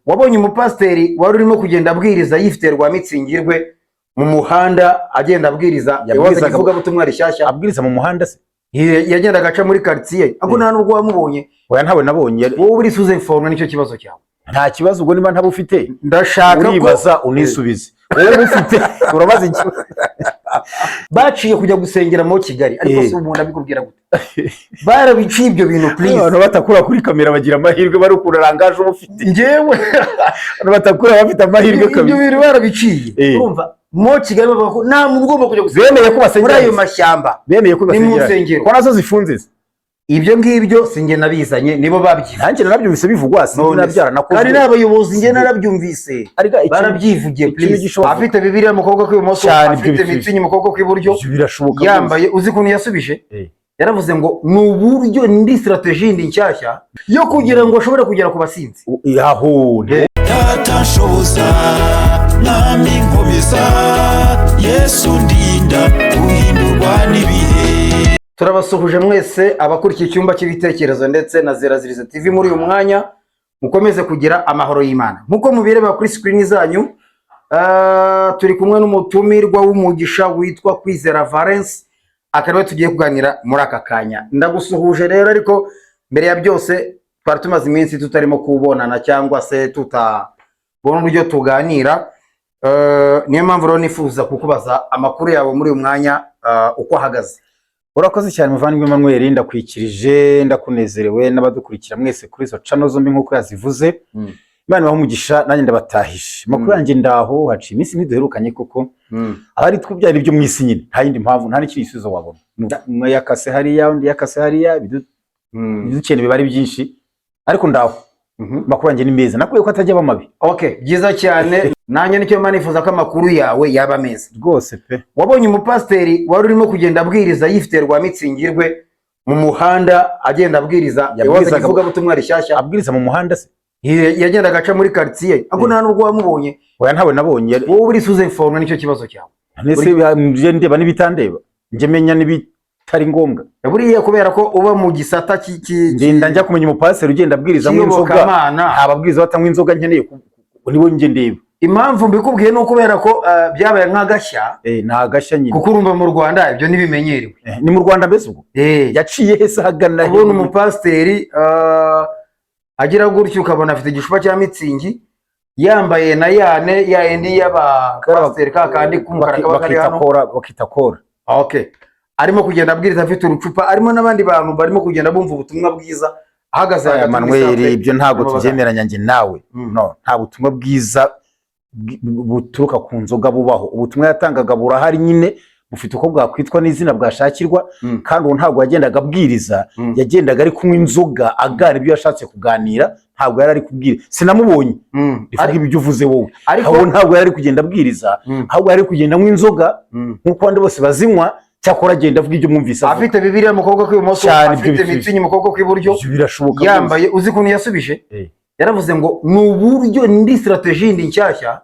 Wabonye umupasiteri wari urimo kugenda abwiriza yifite rwa mitsingi rwe mu muhanda, agenda abwiriza, Yabwirizaga- yabaga ivugabutumwa rishyashya? Abwiriza mu muhanda se? Yagendaga aca muri quartier, ariko nta nubwo wamubonye. Oya, ntawe nabonye. Wowe uri sous-informé, nicyo kibazo cyawe. Nta kibazo, ubwo niba ntabufite. Ndashaka ko Uribaza unisubize, wowe ufite urabaza ikibazo. Baciye kujya gusengera mu Kigali, ariko si umuntu abikubwira gute, barabiciye ibyo bintu, please. Abantu batakura kuri kamera bagira amahirwe, bari ukuntu rangaje uba ufite. Njyewe Abantu batakura bafite amahirwe ibyo kabisa. bintu barabiciye. Urumva, mu Kigali bavuga ko nta muntu ugomba kujya gusengera Bemeye ko basengera muri ayo se? mashyamba. Bemeye ko Ni mu basengera nsengero. ko nazo zifunze se? Ibyo ngibyo si njye nabizanye, nibo babyivuye. Nanjye narabyumvise bivugwa, sinzi None niba se. byaranakozwe. Kandi n'abayobozi, njye narabyumvise, Ariko barabyivugiye. ikintu Please. gishoboka. Afite Bibiliya mu kuboko kw'ibumoso, Cyane, ibyo afite bikwiye. mitsingi mu kuboko kw'iburyo, Ibyo birashoboka rwose. yambaye. Uzi ukuntu yasubije? Yaravuze ngo ni uburyo, indi stratégie yindi nshyashya yo kugira ngo ashobore kugera ku basinzi. Aho Data nshoboza, Mwami nkomeza, Yesu ndinda guhindurwa n'ibihe. Turabasuhuje mwese abakurikiye Icyumba cy'Ibitekerezo ndetse na Ziraziriza TV muri uyu mwanya, mukomeze kugira amahoro y'Imana. Nk'uko mubireba kuri screen zanyu, turi kumwe n'umutumirwa w'umugisha witwa Kwizera Valence, akaba ariwe tugiye kuganira muri aka kanya. Ndagusuhuje rero, ariko mbere ya byose twari tumaze iminsi tutarimo kubonana cyangwa se tutabona uburyo tuganira. Niyo mpamvu rero nifuza kukubaza amakuru yawe muri uyu mwanya, uko ahagaze. Urakoze cyane, muvandimwe Emmanuel, ndakwikirije, ndakunezerewe n'abadukurikira mwese kuri izo channel zombi nk'uko yazivuze. Imana ibahe umugisha, nanjye ndabatahije. Amakuru yanjye ndaho, haciye iminsi ntiduherukanye koko. Abari twubyara ibyo mu isi nyine, nta yindi mpamvu, nta n'ikindi gisubizo wabona. Umwe yakase hariya, undi yakase hariya, ibidukeneye biba ari byinshi, ariko ndaho. Amakuru yanjye ni meza, nakubwiye ko atajya aba mabi. Okay, byiza cyane. Nanjye nicyo mba nifuza, ko amakuru yawe yaba meza. Rwose pe. Wabonye umupasiteri wari urimo kugenda abwiriza yifite rwa mitsingi rwe mu muhanda, agenda abwiriza, Yabwirizaga- yabaga ivugabutumwa rishyashya? Abwiriza mu muhanda se? Yagendaga aca muri quartier, ariko nta nubwo wamubonye. Oya, ntawe nabonye. Wowe uri sous-informé, nicyo kibazo cyawe. Ese njye ndeba n'ibitandeba, njye menya n'ibitari ngombwa? Buriya kubera ko uba mu gisata Ndinda njya kumenya umupasiteri ugenda abwiriza anywa inzoga? cy'iyobokamana. Nta babwiriza batanywa inzoga nkeneye, nibo njye ndeba. Impamvu mbikubwiye ni ukubera ko byabaye nk'agashya. Ni agashya nyine. Kuko urumva mu Rwanda ibyo ntibimenyerewe. Ni mu Rwanda mbese ubwo? Yaciye hese ahagana he? Kubona umupasiteri agira gutyo, ukabona afite igicupa cya mitsingi, yambaye na yane ya yindi y'abapasiteri, ka kandi k'umukara kaba kari Bakita hano. kora, bakita kora. Okay, arimo kugenda abwiriza afite urucupa, arimo n'abandi bantu barimo kugenda bumva ubutumwa bwiza, ahagaze Aya hagati muri Manuel, centre. ibyo ntabwo Barimo tubyemeranya njye nawe. No, nta butumwa bwiza buturuka ku nzoga bubaho. Ubutumwa yatangaga burahari nyine, bufite uko bwakwitwa n'izina bwashakirwa. Kandi uwo ntabwo yagendaga abwiriza, yagendaga ari kunywa inzoga, aganira ibyo yashatse kuganira, ntabwo yari ari kubwira. Sinamubonye. Rivuga ibyo uvuze wowe. Ariko Ahubwo ntabwo yari ari kugenda abwiriza, ahubwo yari ari kugenda anywa inzoga nk'uko abandi bose bazinywa, cyakora agenda avuga ibyo mwumvise avuga. Afite Bibiliya mu kuboko kw'ibumoso, Cyane, ibyo afite bikwiye. mitsingi mu kuboko kw'iburyo, Ibyo birashoboka rwose. yambaye. Uzi ukuntu yasubije? Yaravuze ngo ni uburyo, indi stratégie yindi nshyashya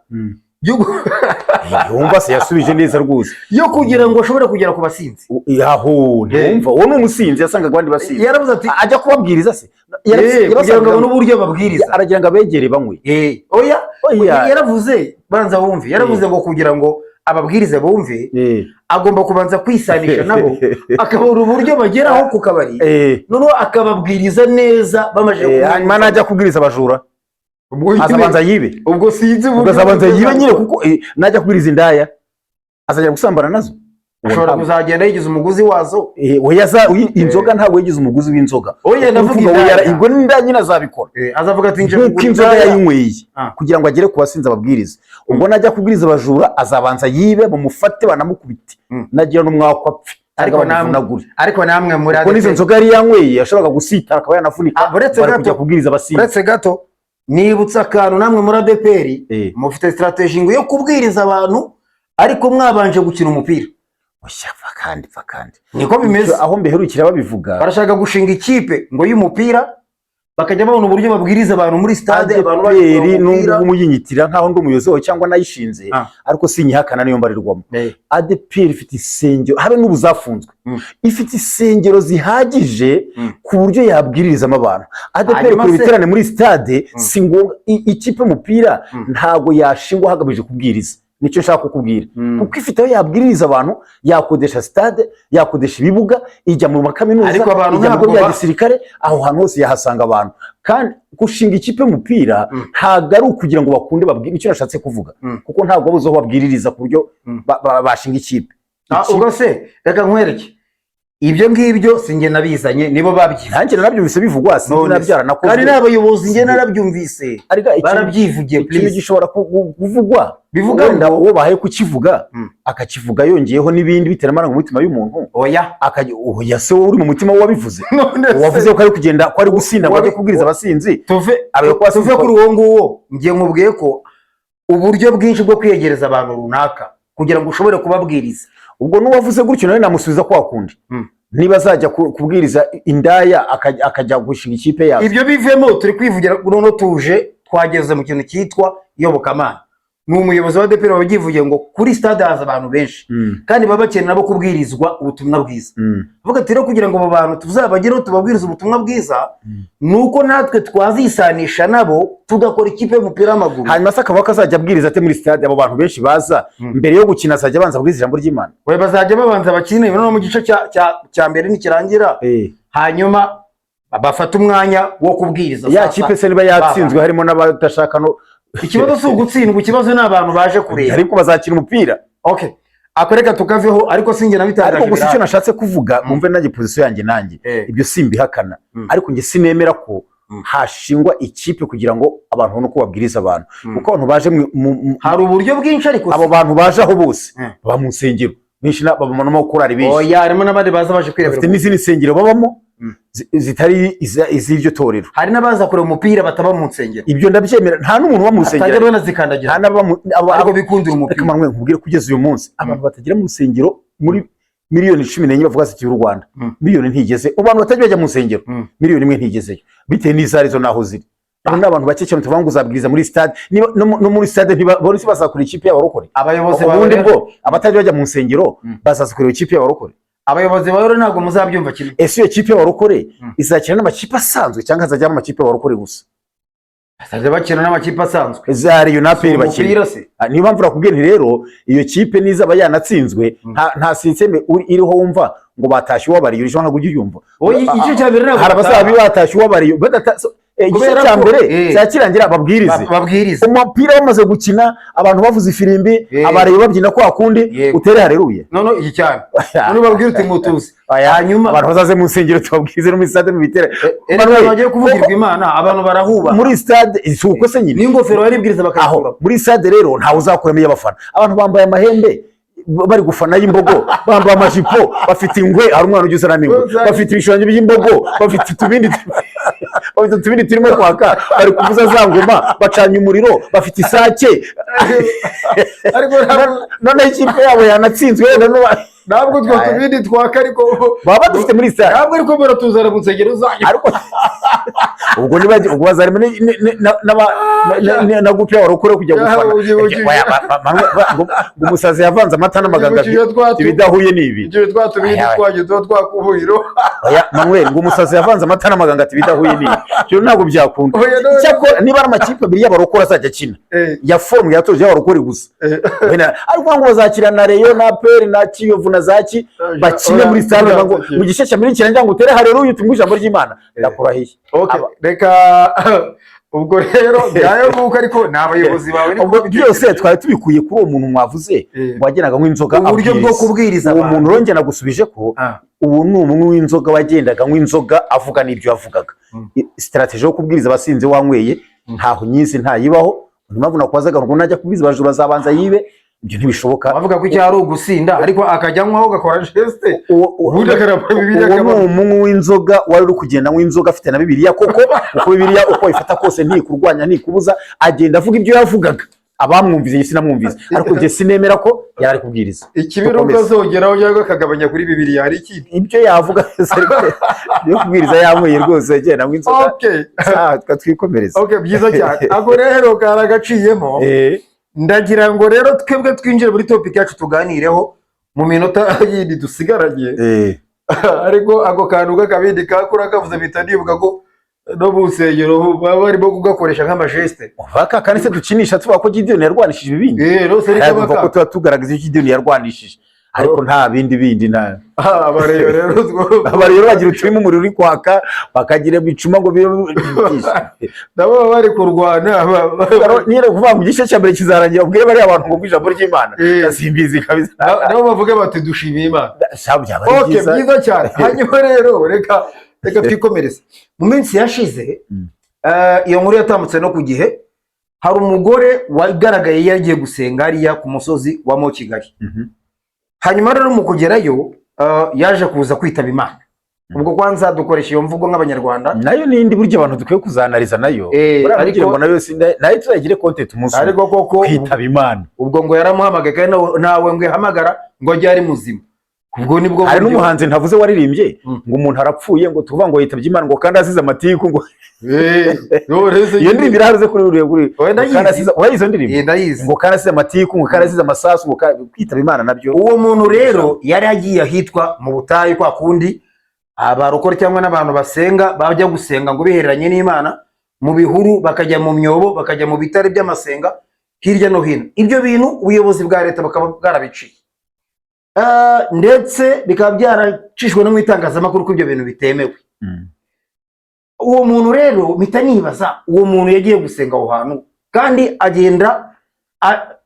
Wumva se yasubije neza rwose. yo kugira ngo ashobore kugera ku basinzi. Aho ntiwumva, uwo ni umusinzi, yasangaga abandi basinzi. Yaravuze ati Ajya kubabwiriza se? Kugira ngo abone uburyo ababwiriza. Aragira ngo abegere banywe. Oya. Oya. Yaravuze, banza wumve, yaravuze ngo kugira ngo ababwirize bumve, agomba kubanza kwisanisha nabo, akabona uburyo bageraho ku kabari, noneho akababwiriza neza bamaze kunywa. Hanyuma najya kubwiriza abajura, Ubwo nyine- azabanza yibe? Ubwo sinzi Ubwo uburyo azabanza yibe nyine, kuko najya kubwiriza indaya azajya gusambana nazo. Uwo Ashobora kuzagenda yigize umuguzi wazo. Oya, inzoga ntabwo yigize umuguzi w'inzoga. Oya, ndavuga Uvuga indaya. ubwo n'indaya nyine azabikora. Azavuga ati nje Nk'uko kugura inzoga indaya. yayinyweye kugira ngo agere ku basinzi ababwiriza, ubwo najya kubwiriza abajura azabanza yibe, bamufate banamukubite, nagira n'umwaka apfe Ariko cyangwa bamuvunagure. Ariko namwe muri Kuko n'izo ADEPR nzoga yari yanyweye yashoboraga gusitara akaba yanavunika, Ah, uretse bari gato. kujya kubwiriza abasinzi. Uretse gato, nibutse akantu: namwe muri ADEPR mufite stratégie ngo yo kubwiriza abantu, ariko mwabanje gukina umupira. Oya, va kandi, va kandi. Niko bimeze. Aho mbiherukira babivuga. Barashaka gushinga ikipe ngo y'umupira. Bakajya babona uburyo babwiriza abantu muri stade, abantu baje ADEPR kureba umupira. Nubwo umuyinyitira nkaho ndi umuyobozi wayo cyangwa nayishinze, ariko sinyihakana, niyo mbarirwamo. ADEPR ifite insengero, habe n'ubu zafunzwe, ifite insengero zihagije ku buryo yabwiririzamo abantu. ADEPR Hanyuma kure se- ibiterane muri stade si ngombwa. Ikipe y'umupira ntabwo yashingwa hagamijwe kubwiriza, nicyo nshaka kukubwira, kuko ifite aho yabwiririza abantu, yakodesha stade, yakodesha ibibuga, ijya mu makaminuza, Ariko abantu ijya mu bigo ntabwo bya gisirikare, aho hantu hose yahasanga abantu. Kandi gushinga ikipe y'umupira ntabwo ari ukugira ngo bakunde babwire, nicyo nashatse kuvuga, kuko ntabwo babuze aho babwiririza ku buryo bashinga ikipe. Ubwo se reka nkwereke, ibyo ngibyo si njye nabizanye, nibo babyivuye. Nanjye narabyumvise bivugwa, sinzi None se. nabyaranakozwe. Kandi n'abayobozi, njye narabyumvise, Ariko barabyivugiye. ikintu Please. gishobora kuvugwa, Bivuga wenda uwo bahaye kukivuga akakivuga yongeyeho n'ibindi bitewe n'amarangamutima y'umuntu. Oya. Akajya, oya se, wowe uri mu mutima w'uwabivuze? None se- Uwavuze ko ari kugenda, ko ari gusinda, ngo ajye kubwiriza abasinzi. Tuve Abe ko tuve kuri uwo nguwo. Ngiye nkubwiye ko uburyo bwinshi bwo kwiyegereza abantu runaka kugira ngo ushobore kubabwiriza. Ubwo n'uwavuze gutyo nawe namusubiza kwa kundi, niba azajya kubwiriza indaya, akajya gushinga ikipe yazo. Ibyo bivemo, turi kwivugira noneho tuje twageze mu kintu cyitwa iyobokamana. Ni umuyobozi wa ADEPR wabyivugiye ngo kuri stade haza abantu benshi kandi baba bakeneye nabo kubwirizwa ubutumwa bwiza. Avuga ati rero kugira ngo abo bantu tuzabagereho tubabwirize ubutumwa bwiza, ni uko natwe twazisanisha nabo tugakora ikipe y'umupira w'amaguru. Hanyuma se akaba kazajya abwiriza ate muri stade abo bantu benshi baza? Mbere yo gukina azajya abanza abwiriza ijambo ry'Imana? We bazajya babanza bakine, noneho mu gice cya mbere nikirangira, hanyuma bafate umwanya wo kubwiriza. Ya Sasa, kipe se niba yatsinzwe, harimo n'abadashaka no Ikibazo si ugutsindwa, ikibazo ni abantu baje kureba. Ariko bazakina umupira. Okay, ako reka tukaveho, ariko sinjye nabitangaje. Ariko gusa icyo Birahari. nashatse kuvuga, mwumve nanjye position yanjye, nanjye ibyo simbihakana, ariko njye sinemera ko hashingwa ikipe kugira ngo abantu babone uko babwiriza abantu, kuko abantu baje Hari uburyo bwinshi, ariko abo bantu baje aho bose baba mu nsengero benshi, baba mu makorari benshi. Oya, harimo n'abandi baza baje kwirebera. Bafite n'izindi nsengero babamo zitari iz'iryo torero. Hari n'abaza kureba umupira bataba mu nsengero. Ibyo ndabyemera, nta n'umuntu uba mu Batajya rusengero. banazikandagira. Nta n'ababa Ariko bikundira Reka umupira. Manuel nkubwire, kugeza uyu munsi abantu batagera mu rusengero muri miliyoni 14 bavuga zitiye u Rwanda, miliyoni ntigeze. Abantu batajya bajya mu nsengero, miliyoni 1 ntigezeyo, bitewe n'izo arizo n'aho ziri. Abo ni abantu bake cyane tuvuga ngo uzabwiriza muri stade. Niba no muri stade polisi bazakura ikipe y'abarokore. Abayobozi bawe Ubundi rero bwo abatajya bajya mu nsengero bazaza kureba ikipe y'abarokore? Abayobozi bawe rero ntabwo muzabyumva kimwe. Ese iyo kipe y'abarokore izakina n'amakipe asanzwe cyangwa hazajyamo amakipe y'abarokore gusa? Bazajya bakina n'amakipe asanzwe. Za Rayon na APR bakina. Umupira se. Niyo mpamvu nakubwiye nti rero iyo kipe nizaba yanatsinzwe, nta système iriho wumva ngo batashye uwabariye, uri ntabwo ujya uyumva. Oya, igice cya mbere ntabwo Hari abazaba bataha. batashye uwabariye igice Kubera cya ko- mbere cyakirangira babwirize. Babwirize. Umupira bamaze gukina, abantu bavuze ifirimbi, abareyo babyina kwa kundi, utere hareruye. None iki cyane none babwire uti mutuze. Oya, Hanyuma abantu bazaze mu nsengero tubabwirize, no muri stade mu bitere. Erega Manuel, bagiye kuvugirwa Imana, abantu barahuba. Muri stade si uko se nyine? N'ingofero baribwiriza bakayikura. Aho muri stade rero ntawe uzakuramo iy'abafana. Abantu bambaye amahembe bari gufana y'imbogo, bambaye amajipo, bafite ingwe, hari umwana ujya uzanamo ingwe, bafite ibishushanyo by'imbogo, bafite utubindi turimo kwaka, bari kuvuza za ngoma, bacanye umuriro, bafite isake. Ariko Noneho ikipe yabo yanatsinzwe wenda ntabwo utwo tubindi twaka, ariko baba badufite muri stade. Ntabwo ariko muratuzana mu nsengero zanyu. Ariko ubwo niba ubwo bazarimo na groupe y'abarokore kujya Ya, gufana. ugiye- Oya, ngo umusazi yavanze amata n'amaganga, Ugiye ibidahuye ni ibi. Ibyo twa tubindi Aya, twanyu tuba twakubuhiro. Oya Manuel, ngo umusazi yavanze amata n'amaganga, ati ibidahuye ni ibi. Ibyo ntabwo byakunda. Oya, no, no. Icyakora niba ari amakipe abiri y'abarokore azajya akina, ya forme yatoje y'abarokore gusa. Wenda, ariko ngo bazakina na Rayon na APR na Kiyovu na Zaki, bakine Oya, muri stade, oya, ngo oya. mu gice cya mbere kirangira ngo utere haleluya utumwe ijambo ry'Imana, ndakurahiye. Okay, reka ubwo rero byayo nguko, ariko ni abayobozi bawe niko Ubwo babitekereje. byose twari tubikuye kuri uwo muntu mwavuze wagendaga anywa inzoga Uburyo bwo abwiriza. kubwiriza Uwo abantu. muntu rero njye nagusubije ko ubu ni umunywi w'inzoga wagendaga anywa inzoga avuga n'ibyo yavugaga. Stratégie yo kubwiriza abasinzi wanyweye ntaho nyizi, ntayibaho. Niyo mpamvu nakwazaga ngo najya kubwiriza abajura azabanza yibe, ibyo ntibishoboka. Bavuga ko icyaha ari ugusinda, ariko akajya anywaho agakora geste, ubundi akaraba Bibiliya. Uwo ni Akaba umunywi w'inzoga wari uri kugenda anywa inzoga afite na Bibiliya koko, kuko Bibiliya uko ayifata kose ntikurwanya, ntikubuza, agenda avuga ibyo yavugaga. Abamwumvise, njye sinamwumvise, ariko njye sinemera ko yari ari kubwiriza. Ikibi ni uko Dukomeze. azongeraho cyangwa akagabanya kuri Bibiliya, hari ikindi. Ibyo yavuga byose, ariko yo kubwiriza yanyweye rwose, agenda anywa inzoga. Ah, twikomereza. Okay, byiza cyane. Ako rero karagaciyemo. Ndagira ngo rero twebwe twinjire muri topic yacu, tuganireho mu minota yindi dusigaranye. Ariko ako kantu k'akabindi kakura kavuze, mpita nibuka ko no mu nsengero baba barimo kugakoresha nk'amageste. Baka kandi se dukinisha tuvuga ko Gideyoni yarwanishije ibibindi. Rwose ni Kandi kaba ko tuba tugaragaza icyo Gideyoni yarwanishije, ariko nta bindi bindi nta Abareyo rero Abarero bagira uturimo umuriro uri kwaka, bakagira ibicuma ngo bibe byinshi. Nabo baba bari kurwana. Niyo kuvuga ngo igice cya mbere kizarangira ubwire bariya bantu ngo ijambo ry'Imana. Simbizi kabisa. Nabo bavuge bati: "Dushimiye Imana." Sha, byaba ari Okay, byiza. Byiza cyane. Hanyuma rero reka twikomereze. Mu minsi yashize, iyo nkuru yatambutse no ku gihe, hari umugore wagaragaye yagiye gusenga hariya ku musozi wa Mo Kigali. Hanyuma rero mu kugerayo, yaje kuza kwitaba Imana. Ubwo kwanza dukoresha iyo mvugo nk'Abanyarwanda. Nayo n'indi buryo abantu dukwiye kuzanariza nayo. Buriya kugira ngo nayo nayo tuzayigire content umunsi umwe. Ariko koko Kwitaba Imana. Ubwo ngo yaramuhamagaye, kandi nawe ngo yahamagara ngo ajye ari muzima. Ubwo nibwo Hari buryo. n'umuhanzi ntavuze waririmbye ngo umuntu arapfuye, ngo tuvuga ngo yitabye Imana, ngo kandi azize amatiku, ngo None se iyo ndirimbo iraharuze kuri uriya kuri Oya, ndayizi. ngo kandi urayizi iyo ndirimbo? Ndayizi. Ngo kandi asize amatiku, ngo kandi asize amasasu, ngo kwitaba Imana nabyo. Uwo muntu rero yari agiye ahitwa mu butayu, kwa kundi abarokore cyangwa n'abantu basenga bajya gusenga ngo bihereranye n'Imana mu bihuru, bakajya mu myobo, bakajya mu bitare by'amasenga hirya no hino. Ibyo bintu ubuyobozi bwa leta bukaba bwarabiciye, ndetse bikaba byaracishwe no mu itangazamakuru ko ibyo bintu bitemewe. Uwo muntu rero mpita nibaza, uwo muntu yagiye gusenga aho hantu kandi agenda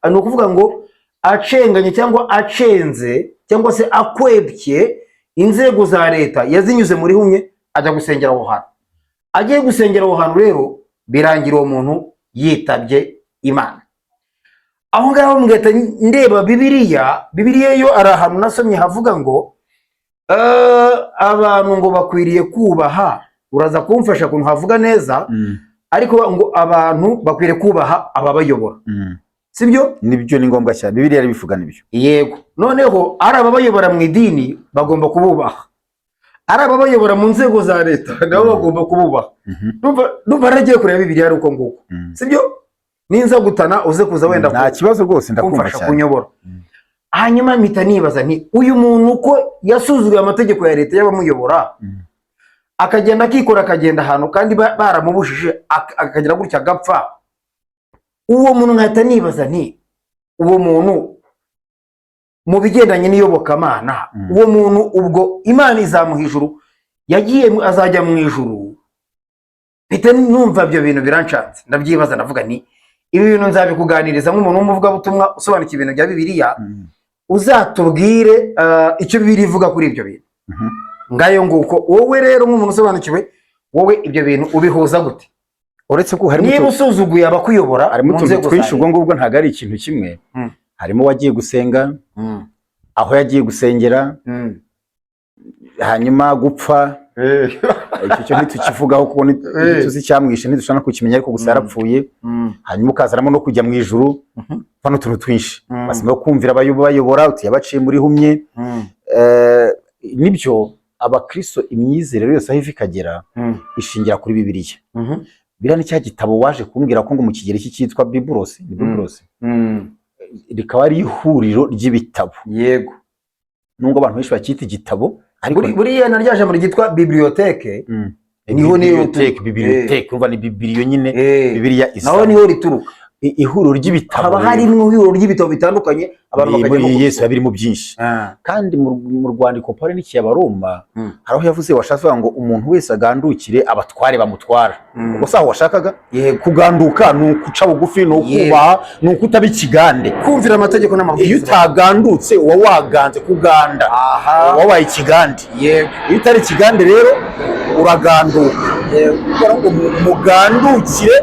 ni ukuvuga ngo acenganye cyangwa acenze cyangwa se akwebye inzego za leta, yazinyuze muri humye ajya gusengera aho hantu. Agiye gusengera aho hantu rero, birangira uwo muntu yitabye Imana. Aho ngaho ngahita ndeba Bibiliya. Bibiliya yo ari ahantu nasomye havuga ngo abantu ngo bakwiriye kubaha, uraza kumfasha ukuntu havuga neza, ariko ngo abantu bakwiriye kubaha ababayobora, sibyo? Nibyo, ni ngombwa cyane, Bibiliya irabivuga, nibyo. Yego. Noneho ari ababayobora mu idini bagomba kububaha, ari ababayobora mu nzego za leta nabo bagomba kububaha. Ndumva naragiye kureba Bibiliya ari uko nguko, sibyo? Ninza gutana uze kuza wenda Nta kibazo rwose, ndakumva kumfasha cyane. kunyobora. Hanyuma mpita nibaza nti: uyu muntu uko yasuzuguye amategeko ya leta y'abamuyobora, akagenda akikora, akagenda ahantu kandi baramubujije, akagira gutya agapfa, uwo muntu nkahita nibaza nti: uwo muntu mu bigendanye n'iyobokamana, uwo muntu ubwo Imana izamuha ijuru? Yagiye azajya mu ijuru? Mpita numva ibyo bintu biranshatse, ndabyibaza, ndavuga nti: ibi bintu nzabikuganiriza nk'umuntu w'umuvugabutumwa usobanukiwe ibintu bya Bibiliya, uzatubwire icyo Bibiliya ivuga kuri ibyo bintu. Ngayo nguko. Wowe rero nk'umuntu usobanukiwe, wowe ibyo bintu ubihuza gute? Uretse ko harimo Niba usuzuguye abakuyobora harimo mu utuntu nzego za twinshi. Ubwo leta. ngubwo ntabwo ari ikintu kimwe. Harimo uwagiye gusenga, aho yagiye gusengera, hanyuma gupfa, icyo cyo ntitukivugaho kuko ntituzi icyamwishe, ntidushobora no kukimenya, ariko gusa yarapfuye. Hanyuma ukazanamo no kujya mu ijuru, hano utuntu twinshi. Basabwa kumvira abayobora, uti yabaciye muri humye. Nibyo, abakristo imyizerere yose aho iva ikagera ishingira kuri Bibiliya. Biriya ni cya gitabo waje kumbwira ko ngo mu Kigereki cyitwa Bibulosi, ni Bibulosi, rikaba ari ihuriro ry'ibitabo. Yego. Nubwo abantu benshi bacyita igitabo, ariko Buriya na rya jambo ryitwa bibliothèque niho Bibliothèque, bibliothèque, urumva ni bibiliyo nyine. Bibiliya isa Naho niho rituruka. Ihuriro ry'ibitabo. Haba harimo ihuriro ry'ibitabo bitandukanye, abantu Muri bakajyamo Yesu kubisoma. biba birimo byinshi. Kandi mu rwandiko Pawulo yandikiye Abaroma, hari aho yavuze, washatse kuvuga ngo umuntu wese agandukire abatware bamutwara. Ubwo si aho washakaga? Yego. Kuganduka ni ukuca bugufi, ni ukubaha, ni ukutaba ikigande. Kumvira amategeko Iyo n'amabwiriza. utagandutse uba waganze kuganda, Aha. uba wabaye ikigande. Iyo utari ikigande rero uraganduka. Kubera ngo mugandukire,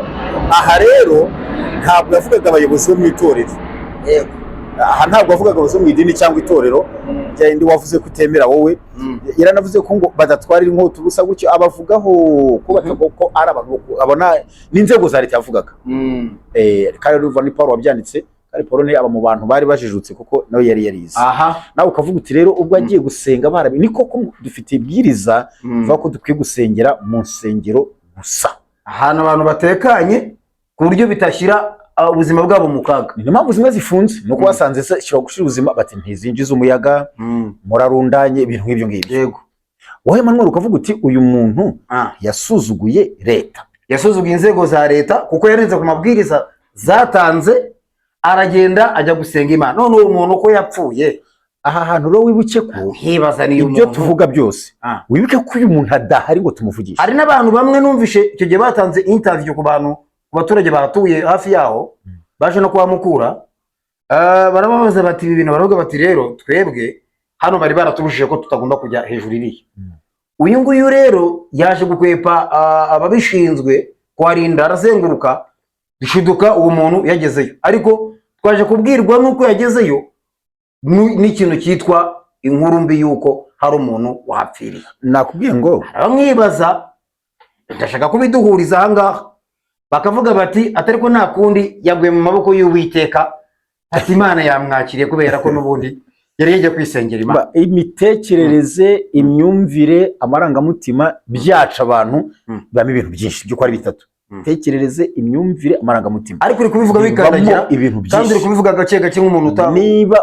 aha rero ntabwo yavugaga abayobozi bo mu itorero. Aha ntabwo wavugaga zo mu idini cyangwa itorero ryindi wavuze ko utemera wowe. Yaranavuze ko ngo badatwarira inkota ubusa gutyo, abavugaho ko ko ari abantu abona n'inzego za leta yavugaga. Kandi urumva ni Paul wabyanditse, kandi Paul ni aba mu bantu bari bajijutse, kuko nawe yari yarize. Nawe ukavuga uti rero ubwo agiye gusenga barabi, ni koko dufite ibwiriza rivuga ko dukwiye gusengera mu nsengero gusa, ahantu abantu batekanye ku buryo bitashyira ubuzima bwabo mu kaga. Niyo mpamvu zimwe zifunze, ni uko basanze zishobora gushira ubuzima, bati ntizinjiza umuyaga, murarundanye, ibintu nk'ibyo ngibyo. Wowe Emmanuel ukavuga uti uyu muntu yasuzuguye leta. Yasuzuguye inzego za leta kuko yarenze ku mabwiriza zatanze, aragenda ajya gusenga Imana. None uwo muntu uko yapfuye, Aha hantu rero wibuke ko nkibaza niyo ibyo umuntu tuvuga byose, wibuke ko uyu muntu adahari ngo tumuvugishe. Hari n'abantu bamwe numvishe icyo gihe batanze interview ku bantu, ku baturage bahatuye hafi yaho, baje no kuhamukura. Barababaza bati ibi bintu, baravuga bati rero twebwe hano bari baratubujije ko tutagomba kujya hejuru iriya. Uyu nguyu rero yaje gukwepa ababishinzwe kuharinda, arazenguruka, dushiduka uwo muntu yagezeyo. Ariko twaje kubwirwa n'uko yagezeyo n'ikintu cyitwa inkuru mbi y'uko hari umuntu wahapfiriye. Nakubwiye ngo Bamwibaza, ndashaka kubiduhuriza ahangaha, bakavuga bati atari ko nta kundi, yaguye mu maboko y'Uwiteka, ati Imana yamwakiriye kubera ko n'ubundi yari yagiye kwisengera Imana. Imitekerereze, imyumvire, amarangamutima byaca abantu bibamo ibintu byinshi by'uko ari bitatu: imitekerereze, imyumvire, amarangamutima. Ariko uri kubivuga Bibamo wikandagira, ibintu kandi uri byinshi. kubivuga gake gake nk'umuntu uta Niba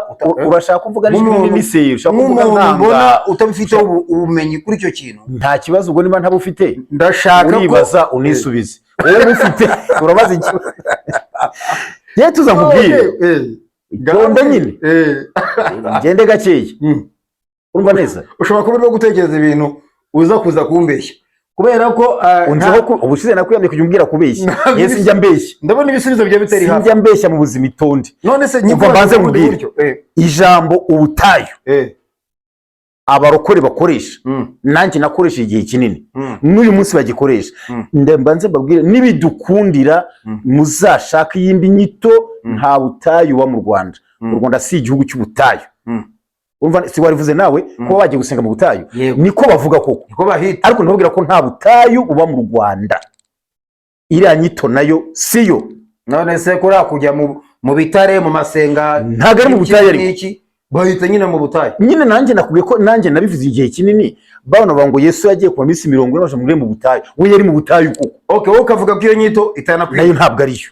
urashaka kuvuga n'ijwi Nk'umuntu- rinini se, ushaka kuvuga nk'umuntu nkanga, mbona utabifiteho ubumenyi kuri icyo kintu. Nta kibazo, ubwo niba ntabufite, Ndashaka ko uribaza unisubize. Wowe ufite urabaza ikibazo, yewe tuza nkubwire. Itonde nyine, ngende gakeya. Urumva neza? Ushobora kuba urimo gutekereza ibintu uza kuza kumbeshya kubera ko Unziho ko ubushize nakwiyamye kujya umbwira kubeshya. Nta Yewe sinjya mbeshya. Ndabona ibisubizo byawe bitari hafi. Sinjya mbeshya mu buzima, itonde. None se Umva, nyikubaze mbanze mu bundi nkubwire. buryo. Ijambo ubutayu abarokore bakoresha, nanjye nakoresha igihe kinini, n'uyu munsi bagikoresha. Mbanze mbabwire, nibidukundira muzashake iyindi nyito. Nta butayu buba mu Rwanda. U Rwanda si igihugu cy'ubutayu. Urumva si warivuze nawe kuba bagiye gusenga mu butayu? Yego. Niko bavuga koko. Niko bahita. Ariko ndababwira ko nta butayu buba mu Rwanda, iriya nyito nayo siyo. None se kuriya kujya mu bitare, mu masenga, Ntabwo ari mu iki butayu ariko. n'iki, bahita nyine mu butayu. Nyine nanjye nakubwiye ko nanjye nabivuze igihe kinini, bano bavuga ngo Yesu yagiye kuba iminsi 40 baje muri mu butayu, we yari mu butayu koko. Okay, wowe ukavuga ko iyo nyito itanakwiye. Nayo ntabwo ariyo.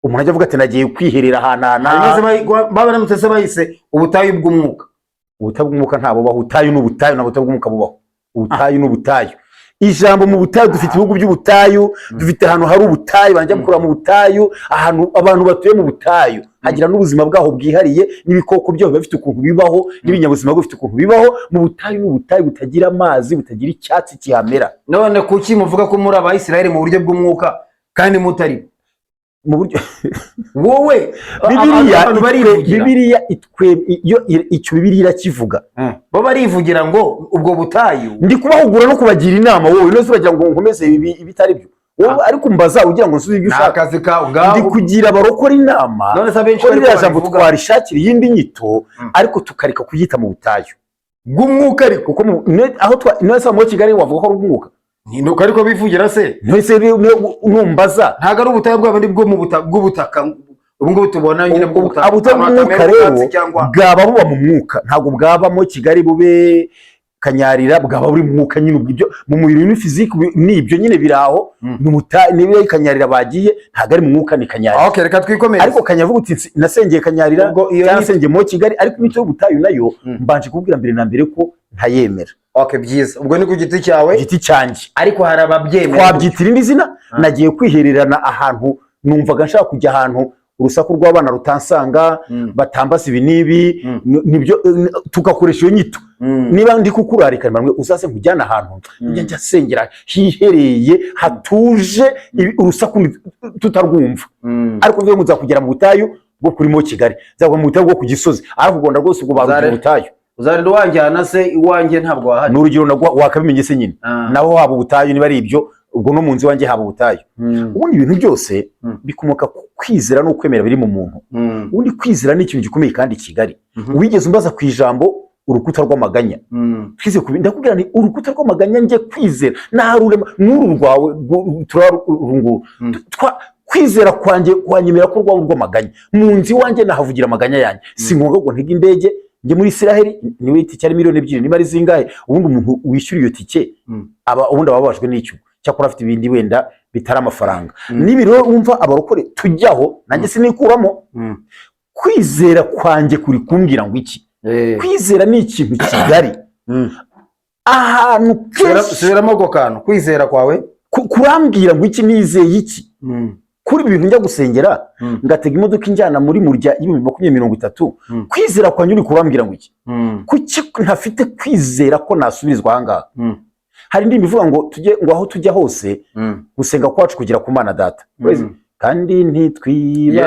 Umuntu ajya avuga ati nagiye kwiherera ahantu aha Hanyuma se n'aha. Baba baramutse se bahise ubutayu bw'umwuka? Ubutayu bw'umwuka ntabwo bubaho. Ubutayu ni ubutayu, nta butayu bw'umwuka bubaho. Ubutayu ni ubutayu. Ijambo mu butayu, dufite ibihugu by'ubutayu, dufite ahantu hari ubutayu, bajya gukorera mu butayu, ahantu abantu batuye mu butayu hagira n'ubuzima bwaho bwihariye, n'ibikoko byaho biba bifite ukuntu bibaho, n'ibinyabuzima biba bifite ukuntu bibaho mu butayu. Ni ubutayu butagira amazi, butagira icyatsi kihamera. None kuki muvuga ko muri Abayisiraheli mu buryo bw'umwuka kandi mutari Mu buryo wowe Bibiliya abantu barivugira. Bibiliya itwe iyo icyo Bibiliya irakivuga. Bo barivugira ngo ubwo butayu. Ndi kubahugura no kubagira inama. Wowe none se uragira ngo nkomeze ibi ibitari byo wowe ariko mbaza ugira ngo nsubize ibyo Ni ushaka. akazi kawe Ndi ubwawe. kugira abarokora inama None se abenshi ko bari ririya jambo babivuga. twarishakira iyindi nyito, ariko tukareka kuyita mu butayu Bw'umwuka ariko. Kuko aho twa none se muri Kigali wavuga ko ari ubw'umwuka? Ni nuko ariko bivugira se. None se numbaza. Ntabwo ari ubutayu bwabo, ni bwo mu bw'ubutaka ubu ngubu tubona nyine bw'ubutaka. Ubutayu Ahantu bw'umwuka hatamera rero ubwatsi cyangwa bwaba buba mu mwuka, ntabwo bwabamo Kigali bube Kanyarira, bwaba buri mu mwuka nyine. Ubwo ibyo mu mubiri ni physique, ni ibyo nyine biri aho. Ni niba ari Kanyarira bagiye, ntabwo ari mu mwuka, ni Kanyarira. Okay, reka twikomereze. Ariko Kanyavuga uti nasengeye Kanyarira Ubwo iyo cyangwa nasengeye mu Kigali. Ariko inyito y'ubutayu nayo mbanje kubwira mbere na mbere ko ntayemera. Okay, byiza, ubwo ni ku giti cyawe. Ku giti cyanjye. Ariko hari ababyemera. Twabyita irindi zina. Nagiye kwihererana ahantu, numvaga nshaka kujya ahantu urusaku rw'abana rutansanga, batambaza ibi n'ibi. Nibyo tugakoresha iyo nyito. Niba ndi kukurarika bamwe, uzaze nkujyane ahantu njya nsengera hihereye, hatuje, urusaku tutarwumva. Ariko mvuge ngo nzakugera mu butayu bwo kuri mo Kigali, nzakugera mu butayu bwo ku Gisozi, ariko u Rwanda rwose ubwo barugira ubutayu. Uzarinda wanjyana se iwanjye ntabwo wahari. Ni urugero nagwa, wakabimenye se nyine. Naho waba ubutayu niba ari ibyo. Ubwo no mu nzu iwanjye haba ubutayu. Ubundi ibintu byose bikomoka ku kwizera no kwemera biri mu muntu. Ubundi kwizera ni ikintu gikomeye kandi kigari. Wigeze umbaza ku ijambo urukuta rw'amaganya. Twize ku ndakubwira nti urukuta rw'amaganya, njye kwizera narurema n'uru rwawe turarunguru. Kwizera kwanjye kwanyemera ko rwaba urw'amaganya, mu nzu iwanjye nahavugira amaganya yanjye. Si ngombwa ngo ntege indege njye muri Isiraheli. Niwe itike ari 2 miliyoni niba ari zingahe. Ubundi umuntu wishyura iyo tike aba ubundi aba ababajwe n'icyo, cyakora afite ibindi wenda bitari amafaranga. Niba rero wumva abarokore tujyaho, nanjye sinikuramo. Kwizera kwanjye kuri kumbwira ngo iki? Kwizera ni ikintu kigari. Ahantu kenshi Subiramo ako kantu, kwizera kwawe. Kurambwira ngo iki? Nizeye iki kuri ibi bintu njya gusengera, ngatega imodoka injyana muri murya y'ibihumbi 20, 30? Kwizera kwanjye uri kurambwira ngo iki? Kuki ntafite kwizera ko nasubizwa ahangaha? Hari indirimbo ivuga ngo tujye, ngo aho tujya hose, gusenga kwacu kugera ku Mana Data. Kandi Iyo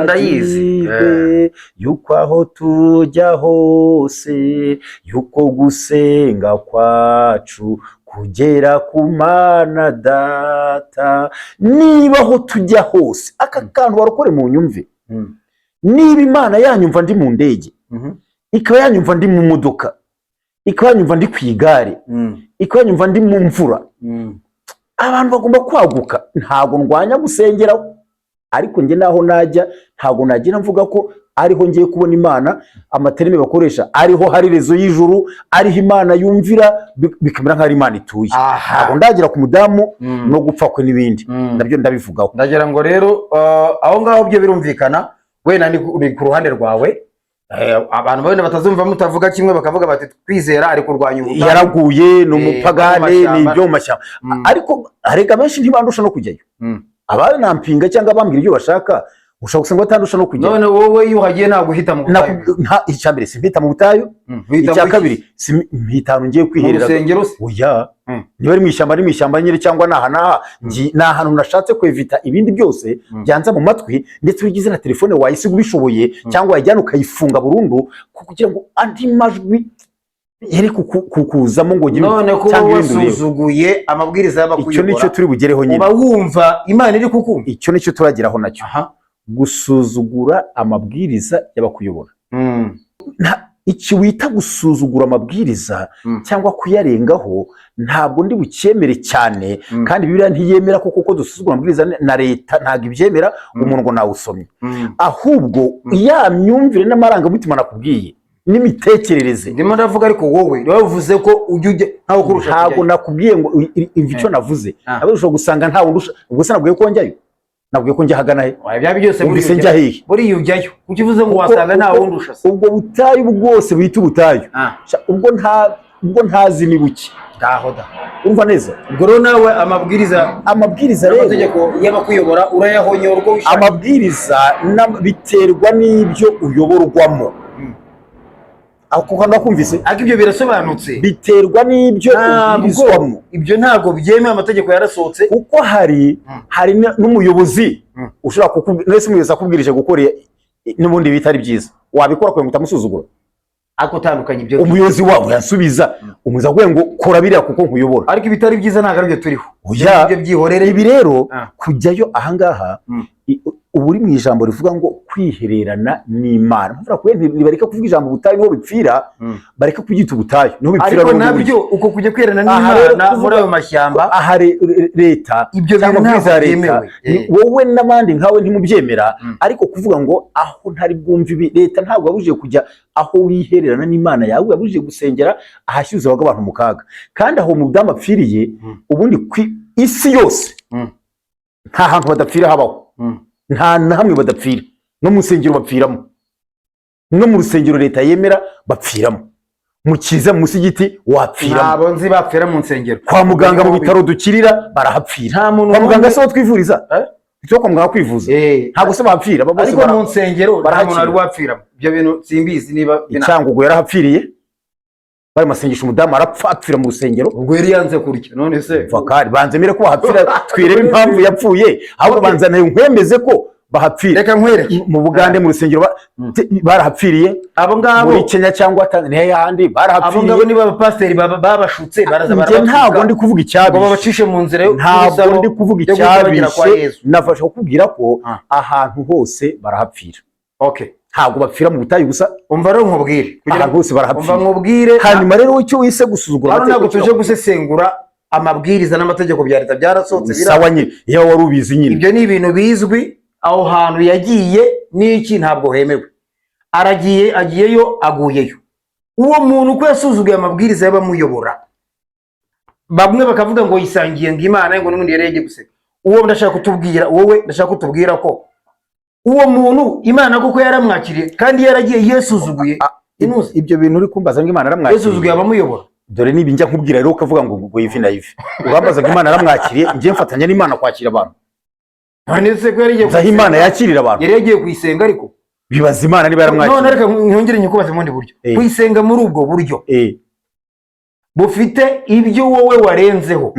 ndayizi. ntitwibagirwe yuko aho tujya hose, yuko gusenga kwacu kugera ku Mana Data. Niba aho tujya hose, aka kantu barokore mu nyumve, niba Imana yanyumva ndi mu ndege, ikaba yanyumva ndi mu modoka, ikaba yanyumva ndi ku igare, ikaba yanyumva ndi mu mvura, abantu bagomba kwaguka. Ntabwo ndwanya gusengeraho, ariko njye naho najya ntabwo nagira mvuga ko ariho ngiye kubona Imana. Ama termes bakoresha, ariho hari réseau y'ijuru, ariho Imana yumvira, bikamera nk'aho ari Imana ituye. Ntabwo ndagera ku mudamu no gupfa kwe n'ibindi, nabyo ndabivugaho. Ndagira ngo rero aho ngaho byo birumvikana, wenda ni ku ruhande rwawe. Abantu wenda batazumva mutavuga kimwe, bakavuga bati kwizera ari kurwanya ubutayu. Yaraguye, ni umupagane, mu ni mashyamba. ibyo mu mashyamba. Ariko harega benshi ntibandusha no kujyayo. Abanampinga cyangwa abambwira ibyo bashaka, ushobora gusanga batandusha no kujyayo. None wowe iyo uhagiye ntabwo uhita mu butayu? Icya mbere, simpita mu butayu. Uhita Icya mu iki? kabiri, mpita ahantu ngiye Mu kwiherera. rusengero se? Oya. Niba ari mu ishyamba, ari mu ishyamba nyine, cyangwa ni aha n'aha. Ni ahantu nashatse kwevita ibindi byose byanza mu matwi. Ndetse ugize na telefone wayisiga ubishoboye, cyangwa wayijyana ukayifunga burundu, kugira ngo andi majwi yere kukuzamo ngo ugire None kuba cyangwa ibindi urebe. wasuzuguye amabwiriza Icyo nicyo y'abakuyobora, turi bugereho nyine. uba wumva Imana iri kukumva? Icyo nicyo turageraho nacyo. Aha. Gusuzugura amabwiriza y'abakuyobora. Iki wita gusuzugura amabwiriza cyangwa kuyarengaho, ntabwo ndi bucyemere cyane. Kandi Bibiliya ntiyemera ko kuko dusuzugura amabwiriza na leta ntabwo ibyemera. Umuntu ngo nawusomye, ahubwo ya myumvire n'amarangamutima nakubwiye n'imitekerereze. Ndimo ndavuga, ariko wowe wavuze ko ujya ntawe ukurusha Ntabwo kujyayo. nakubwiye ngo icyo navuze. Ntabwo ushobora gusanga ntawe undusha. Ubwo se nabwiye ko njyayo? Nabwiye ko njya ahagana he? Oya, byaba byose Wumvise buriya njya ujyayo. hehe? Buriya ujyayo, kuki uvuze ngo wasanga ntawe undusha se? Ubwo butayu bwose bita ubutayu, Sha, ubwo ntazi ni buke. Ngaho da. Urumva neza? Ubwo rero nawe amabwiriza Amabwiriza rero, n'amategeko y'abakuyobora urayahonyora uko wishakiye. Amabwiriza biterwa n'ibyo uyoborwamo. Ako kantu nakumvise. Ariko ibyo birasobanutse. Biterwa n'ibyo Ntabwo ubwirizwamo. ibyo ntabwo byemewe, amategeko yarasohotse. Kuko hari hari n'umuyobozi ushobora kukubwira, nese umuyobozi akubwirije gukora n'ubundi bitari byiza, wabikora kugira ngo utamusuzugura? Ariko utandukanye ibyo. Umuyobozi wawe yasubiza, umuyobozi akubwiye ngo kora biriya kuko nkuyobora. Ariko ibitari byiza ntabwo aribyo turiho. Oya. Ibyo byihorere. Ibi rero, kujyayo ahangaha, uba uri mu ijambo rivuga ngo kwihererana n'Imana. Mvura kube nibareka kuvuga ijambo ubutayu, niho bipfira. Bareka kubyita ubutayu, niho bipfira. Ariko N'ubundi nabyo uko kujya kwiherana Aha rero n'Imana muri ayo mashyamba, aha leta ibyo cyangwa bintu amabwiriza ntabwo ya leta, byemewe. Wowe n'abandi nkawe ntimubyemera. Ariko kuvuga ngo aho ntari bwumve ibi, leta ntabwo yabujije kujya aho wihererana n'Imana yawe, yabujije gusengera ahashyira ubuzima bw'abantu mu kaga. Kandi aho umudamu apfiriye, ubundi ku isi yose nta hantu badapfira habaho. Nta na hamwe badapfira. No mu nsengero bapfiramo, no mu rusengero leta yemera bapfiramo, mu kiza, mu musigiti wapfiramo. Ntabwo nzi bapfira mu nsengero. Kwa muganga, mu bitaro dukirira, barahapfira. Nta muntu Kwa muganga n'umwe- se ho twivuriza? Eh? Tujya kwa muganga kwivuza, ntabwo se bapfira? Bose Ariko mu nsengero nta barahakira. muntu wari wapfiramo. Ibyo bintu simbizi niba Icyangugu yarahapfiriye, bari masengesho, umudamu arapfa, apfira mu rusengero. Ubwo yari yanze kurya none se? Vakari banze mere ko bahapfira, twirebe impamvu yapfuye. Ahubwo banza nayo nkwemeze ko Bahapfira. Reka nkwereke. Mu Bugande mu rusengero barahapfiriye. Abo ngabo, Muri Kenya cyangwa Tanzania ahandi abo ngabo barahapfiriye. niba abapasiteri babashutse baraza Njye barabatwika ntabwo ndi kuvuga ngo icyabishe. babacishe mu nzira Ntabwo y'ubusamo ndi kuvuga yo guhita bagera kwa icyabishe. Yesu. Nafashe kukubwira ko ahantu hose barahapfira. Okay. Ntabwo bapfira mu butayu gusa. Umva rero nkubwire kugira Ahantu hose umva barahapfira. nkubwire. Hanyuma rero icyo wise gusuzugura Hano ntabwo amategeko tuje gusesengura amabwiriza n'amategeko bya leta, byarasohotse Sawa nyine, iyo wari ubizi nyine. Ibyo ni ibintu bizwi. Aho hantu yagiye n'iki, ntabwo hemewe. Aragiye, agiyeyo, aguyeyo. Uwo muntu uko yasuzuguye amabwiriza y'abamuyobora, bamwe bakavuga ngo yisangiye ngo Imana, ngo n'ubundi yari yagiye guseka. Uwo ndashaka kutubwira, wowe ndashaka kutubwira ko uwo muntu Imana koko yaramwakiriye kandi yaragiye yesuzuguye inuze? Ibyo bintu uri kumbaza ngo Imana Yesuzuguye yaramwakiriye, abamuyobora. Dore niba njya nkubwira rero ukavuga ngo ivi na ivi, urambaza ngo Imana yaramwakiriye, njye mfatanya n'Imana kwakira abantu? None se ko yari yagiye Nzi aho Imana kuyisenga? yakirira abantu. Yari yagiye kuyisenga ariko. Bibaza Imana niba None yaramwakiriye. reka nyongere nyikubaze mu bundi buryo. Kuyisenga muri ubwo buryo bufite ibyo wowe warenzeho,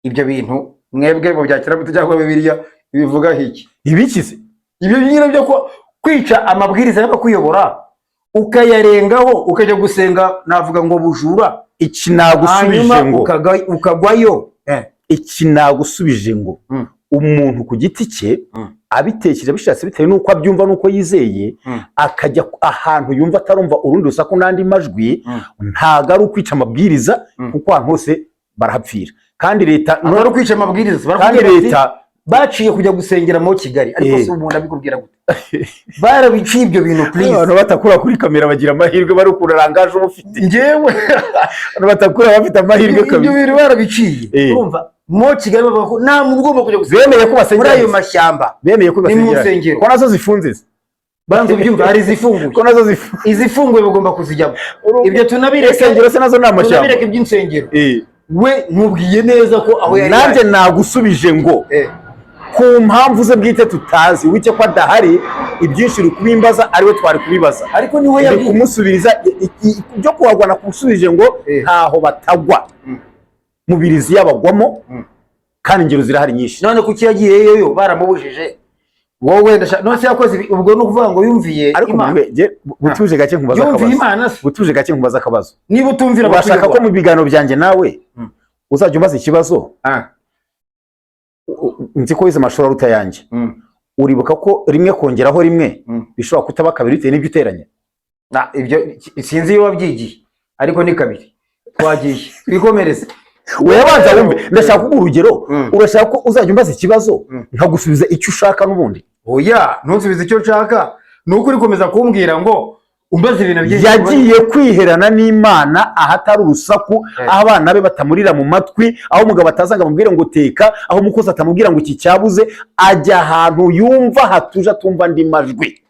ibyo bintu mwebwe mubyakira gute, cyangwa Bibiliya ibivugaho iki? Ibikize? Ibyo nyine byo kwica amabwiriza y'abakuyobora, ukayarengaho, ukajya gusenga, navuga ngo bujura, Iki nagusubije hanyuma ngo ukagwayo. Iki nagusubije ngo umuntu ku giti cye abitekereje, abishatse, bitewe n'uko abyumva n'uko yizeye, akajya ahantu yumva atarumva urundi rusaku n'andi majwi, ntabwo ari ukwica amabwiriza, kuko ahantu hose barahapfira kandi leta Atari ukwica amabwiriza, kandi barakubwira bati, leta baciye kujya gusengera mu Kigali, ariko si umuntu abikubwira gute? Barabiciye ibyo bintu, please. Abantu batakura kuri kamera bagira amahirwe, bari ukuntu rangaje uba ufite. Njyewe Abantu batakura bafite amahirwe ibyo kabisa. bintu barabiciye. Urumva, mu Kigali bavuga ko nta muntu ugomba kujya gusenga Bemeye ko muri basengera ayo mashyamba. Bemeye ko Ni mu basengera nsengero. ko nazo zifunze se? Banza ubyumva, hari izifunguye. Ko nazo zifunze. Izifunguye bagomba kuzijyamo. Ibyo tunabireke. Insengero se nazo ni amashyamba? Tunabireke iby'insengero. We nkubwiye neza ko aho yari Nanjye yari. nagusubije ngo ku mpamvu ze bwite tutazi, wike ko adahari, ibyinshi uri kubimbaza ariwe twari kubibaza. Ariko niwe Ndi yabwiye. kumusubiriza ibyo kuhagwa. Nakusubije ngo ntaho batagwa, mu biriziya bagwamo, kandi ingero zirahari nyinshi. None kuki yagiyeyo baramubujije? Wowe ndashaka, none se yakoze ibi, ubwo ni ukuvuga ngo yumviye Ariko Imana? mwe butuje gake nkubaza Yumviye akabazo. Imana se? Butuje gake nkubaza akabazo. Niba utumvira Urashaka ko abakuyobora. mu biganiro byanjye nawe uzajya umbaza ikibazo? Nzi ko wize amashuri aruta ayanjye. Uribuka ko rimwe kongeraho rimwe bishobora kutaba kabiri bitewe n'ibyo uteranya? Na, ibyo sinzi iyo wabyigiye, ariko ni kabiri. Twagiye, twikomereze. Urabanza wumve, ndashaka kuguha urugero. Urashaka ko uzajya umbaza ikibazo nkagusubiza icyo ushaka n'ubundi? Oya, ntusubize icyo nshaka. Ni uko uri komeza kumbwira ngo umbaze ibintu byinshi. Yagiye kwiherana n'Imana ahatari urusaku, aho abana be batamurira mu matwi, aho umugabo ataza ngo amubwire ngo teka, aho umukozi atamubwira ngo iki cyabuze. Ajya ahantu yumva hatuje, atumva andi majwi.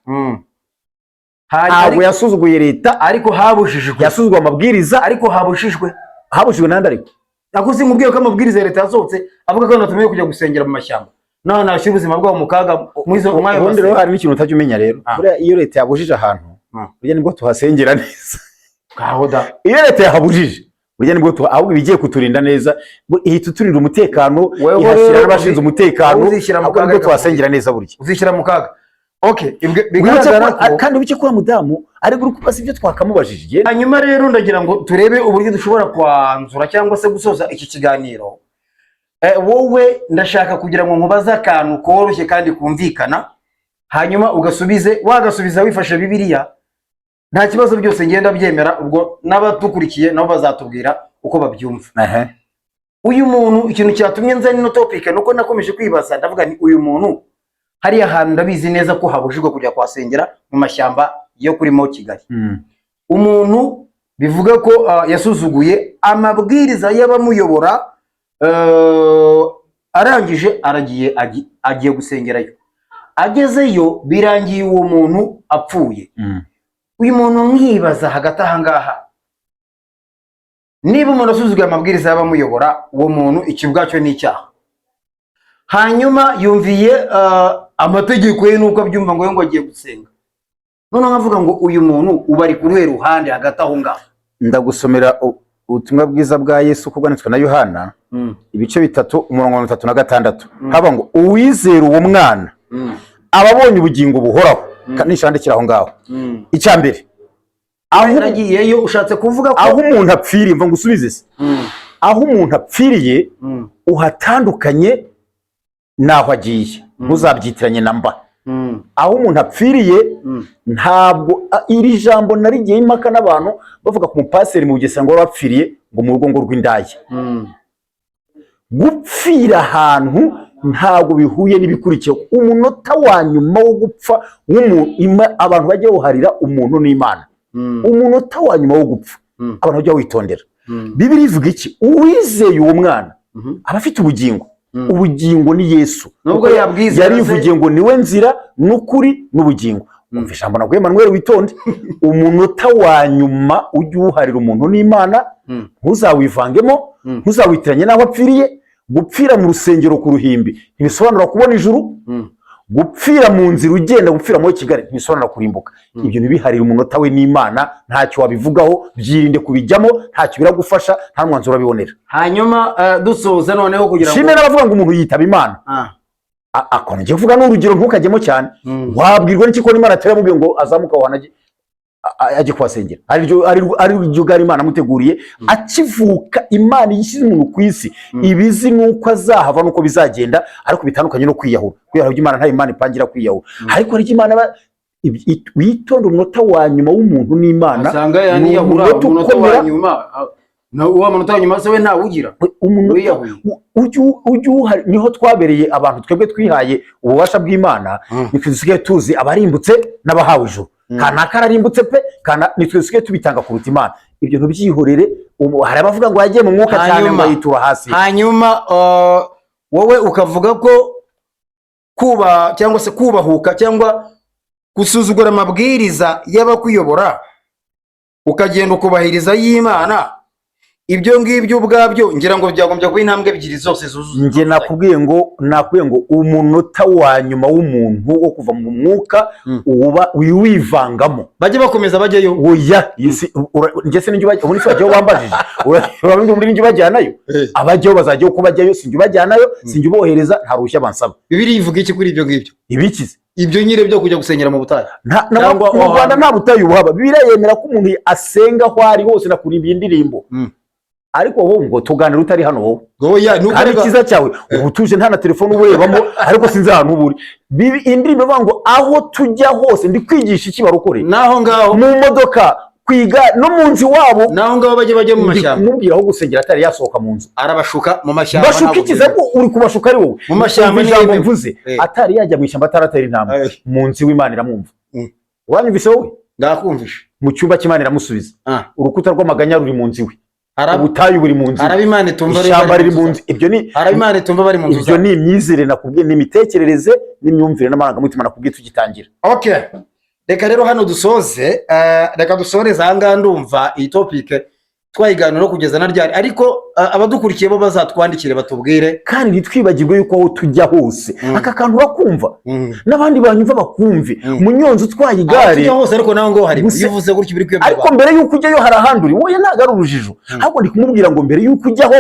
Ntabwo yasuzuguye leta. Ariko habujijwe. Yasuzuguye amabwiriza. Ariko habujijwe. Habujijwe n'andi ariko. Ako sinkubwiye ko amabwiriza ya leta yasohotse avuga ko abantu batemerewe kujya gusengera mu mashyamba, naho nashyira ubuzima bwabo mu kaga muri izo mwanya? Ubundi rero hari n'ikintu utajya umenya rero. Buriya iyo leta yabujije ahantu, burya nibwo tuhasengera neza. Ngaho da. Iyo leta yahabujije, burya nibwo ahubwo iba igiye kuturinda neza, ihita iturinda umutekano, Wewe ihashyira rero n'abashinzwe umutekano, wowe uzishyira mu ahubwo kaga. nibwo tuhasengera neza burya. Uzishyira mu kaga. Okay, ibyo Wibuke bigaragara ko kandi wibuke ko uriya mudamu ari uri kubaza ibyo twakamubajije. Hanyuma rero ndagira ngo turebe uburyo dushobora kwanzura cyangwa se gusoza iki kiganiro. Wowe ndashaka kugira ngo nkubaze akantu koroshye kandi kumvikana, hanyuma ugasubize. Wagasubiza wifashe Bibiliya, nta kibazo, byose ngenda byemera. Ubwo n'abadukurikiye nabo bazatubwira uko babyumva. Uyu muntu, ikintu cyatumye nzana ino topic nuko nakomeje kwibaza, ndavuga nti uyu muntu hariya hantu ndabizi neza ko habujijwe kujya kuhasengera mu mashyamba yo kuri mo Kigali. Umuntu bivuga ko yasuzuguye amabwiriza y'abamuyobora, arangije aragiye, agiye gusengerayo, agezeyo birangiye uwo muntu apfuye. Uyu muntu nkibaza hagati aha ngaha, niba umuntu asuzuguye amabwiriza y'abamuyobora, uwo muntu iki ubwacyo ni icyaha. Hanyuma yumviye amategeko ye nuko abyumva ngo agiye gusenga. Noneho nkavuga ngo uyu muntu uba ari ku ruhe ruhande hagati aho ngaho? Ndagusomera Ubutumwa bwiza bwa Yesu uko bwanditswe na Yohana, ibice 3, umurongo wa 36, haba ngo uwizera uwo mwana aba abonye ubugingo buhoraho. Nishandikira aho ngaho. Icya mbere, aho Nagiyeyo, ushatse kuvuga ko aho umuntu apfiriye, mva ngusubize se, aho umuntu apfiriye uhatandukanye n'aho agiye, ntuzabyitiranye na mba. Aho umuntu apfiriye, ntabwo iri jambo narigiye impaka n'abantu bavuga ku mupaseri mu Bugesera ngo bapfiriye ngo mu rugo ngo rw'indaya. Gupfira ahantu ntabwo bihuye n'ibikurikiye. Umunota wa nyuma wo gupfa w'umuntu, abantu bajya bawuharira umuntu n'Imana. Umunota wa nyuma wo gupfa, abantu bajya witondera. Bibiliya ivuga iki? Uwizeye uwo mwana aba afite ubugingo. Ubugingo ni Yesu. Nubwo Kuko yabwizera yarivugiye ngo niwe nzira n'ukuri n'ubugingo. Umva ijambo naguye, Manuel, witonde. Umunota wa nyuma ujye uwuharira umuntu n'Imana, ntuzawivangemo, ntuzawitiranye n'aho apfiriye. Gupfira mu rusengero ku ruhimbi ntibisobanura kubona ijuru. Gupfira mu nzira ugenda, gupfira muri Kigali ntibisobanura kurimbuka. Ibyo ntibiharire umunota we n'Imana, ntacyo wabivugaho. Byirinde kubijyamo, ntacyo biragufasha, nta mwanzuro urabibonera. Hanyuma dusoza noneho kugira ngo Shimwe n'abavuga ngo umuntu yitaba Imana. Akantu ngiye kuvuga ni urugero, ntukajyemo cyane. Wabwirwa n'iki ko Imana atari yamubwiye ngo azamuke aho hantu ajye kuhasengera, ari ryo gare Imana amuteguriye akivuka? Imana ishyize umuntu ku isi ibizi nuko azahava nuko bizagenda, ariko bitandukanye no kwiyahura. Kwiyahura by'Imana, nta Imana ipangira kwiyahura, ariko hari icyo Imana witonde, umunota wa nyuma w'umuntu n'Imana Usanga ni yaniyahura umunota umunota wa ukomera. nyuma, wa munota wa nyuma se we ntawugira? Umunota Wiyahuye. ujye niho twabereye abantu twebwe twihaye ububasha bw'Imana. Nitwe dusigaye tuzi abarimbutse n'abahawe ijuru. Kanaka ararimbutse pe, kana nitwe dusigaye tubitanga kuruta Imana. Ibyo ntubyihorere. Hari abavuga ngo yagiye mu mwuka cyane, ngo yitura hasi. Hanyuma wowe ukavuga ko kuba cyangwa se kubahuka cyangwa gusuzugura amabwiriza y'abakuyobora, ukagenda ukubahiriza y'Imana, ibyo ngibyo ubwabyo ngira ngo byagombye kuba intambwe ebyiri zose zuzuye. Njye nakubwiye ngo umunota wa nyuma w'umuntu wo kuva mu mwuka uba wiwivangamo. Bajye bakomeza bajyayo. Oya, njye se ninjye ubundi se bajyayo wambajije? Urabona muri ninjye ubajyanayo? Abajyayo bazajyayo uko bajyayo, sinjye ubajyanayo, sinjye ubohereza, nta ruhushya bansaba. Bibiliya ivuga iki kuri ibyo ngibyo? Ibikize? Ibyo nyine byo kujya gusengera mu butayu. Cyangwa Cyangwa mu Rwanda aho nta butayu buhaba. Bibiliya yemera ko umuntu asenga aho ari hose, nakurimbiye indirimbo. Ariko wowe ngo tuganira utari hano wowe. Oya, nuko Kandi icyiza cyawe uba utuje, nta na telefone uba urebamo, ariko sinzi ahantu uba uri. Indirimbo ivuga ngo aho tujya hose, ndi kwigisha iki barokore? Naho ngaho. Mu modoka, kwiga, no mu nzu iwabo. Naho ngaho bajye mu Ndi mashyamba. kumubwira aho gusengera atari yasohoka mu nzu. Arabashuka mu mashyamba. Bashuka Ntabwo ikiza byemewe. ko uri kubashuka ari wowe. Mu mashyamba Umva ijambo ntiyemewe. mvuze. Atari yajya mu ishyamba, ataratera intambwe, mu nzu w'Imana iramwumva. Uranyumvise wowe? Ndakumvisha. Mu cyumba cy'Imana iramusubiza. Urukuta rw'amaganya ruri mu nzu iwe. Ubutayu buri mu nzu. Haraba Imana itumva rero Ishyamba bari riri mu mu nzu. nzu. Ibyo ni Haraba Imana itumva bari mu nzu Ibyo zabo. ni imyizerere nakubwiye, ni imitekerereze n'imyumvire n'amarangamutima nakubwiye tugitangira. Okay, reka rero hano dusoze, reka dusoreze aha ngaha. Ndumva iyi topic twayiganiraho kugeza na ryari, ariko abadukurikiye bo bazatwandikire batubwire. Kandi ntitwibagirwe yuko aho tujya hose, aka kantu urakumva, n'abandi banyumva bakumve, munyonzi utwaye Aho igare, tujya hose, ariko naho ngaho hari Gusa- iyo uvuze gutyo biri kuyobya ariko abantu. mbere y'uko ujyayo hari ahandi uri wowe, ntabwo ari urujijo, ahubwo ndi kumubwira ngo mbere y'uko ujyaho,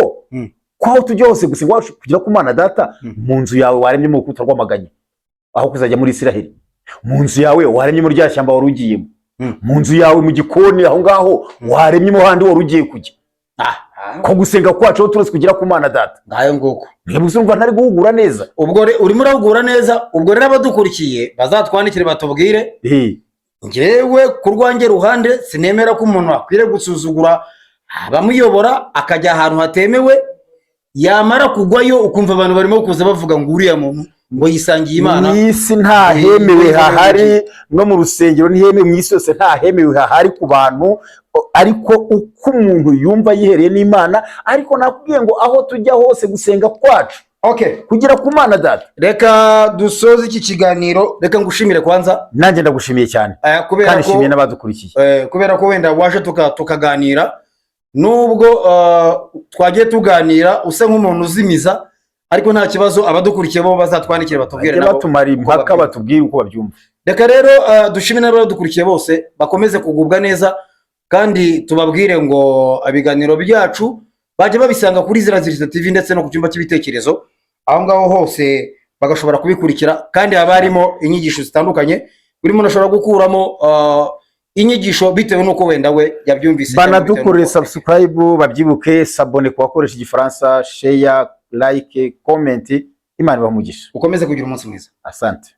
ko aho tujya hose gusa iwacu kugera ku Mana Data, mu nzu yawe waremye mu rukuta rw'amaganya aho kuzajya muri Isiraheli, mu nzu yawe waremye muri rya shyamba wari ugiyemo, mu nzu yawe mu gikoni aho ngaho waremye mo handi wari ugiye kujya, ko gusenga kwacu aho turose kugera ku Mana Data. Ngayo nguko. Mwebwe urumva ntari guhugura neza? Ubwo urimo urahugura neza. Ubwo rero abadukurikiye bazatwandikire batubwire. Njyewe ku rwanjye ruhande sinemera ko umuntu akwiriye gusuzugura abamuyobora akajya ahantu hatemewe, yamara kugwayo ukumva abantu barimo kuza bavuga ngo uriya muntu ngo yisangiye Imana. Mu isi nta hemewe hahari, no mu rusengero ntihemewe, mu isi yose nta hemewe hahari ku bantu, ariko uko umuntu yumva yihereye n'Imana. Ariko nakubwiye ngo aho tujya hose gusenga kwacu kugera ku Mana Data. Reka dusoze iki kiganiro. Reka ngushimire kwanza. Nanjye ndagushimiye cyane, kubera kandi ko nshimiye n'abadukurikiye. Kubera ko wenda waje tukaganira, nubwo twagiye tuganira usa nk'umuntu uzimiza, ariko nta kibazo, abadukurikiye bo bazatwandikire batubwire Bajye nabo batumara uko impaka, babyumva. batubwire uko babyumva. Reka rero dushime n'abadukurikiye bose, bakomeze kugubwa neza. Kandi tubabwire ngo ibiganiro byacu bajya babisanga kuri Ziraziriza TV ndetse no ku Cyumba cy'Ibitekerezo, aho ngaho hose bagashobora kubikurikira, kandi haba harimo inyigisho zitandukanye, buri muntu ashobora gukuramo inyigisho bitewe n'uko wenda we yabyumvise cyangwa bitewe Banadukorere n'uko- subscribe, babyibuke, s'abonner ku bakoresha Igifaransa, share, like, comment. Imana ibahe umugisha. Ukomeze kugira umunsi mwiza. Asante.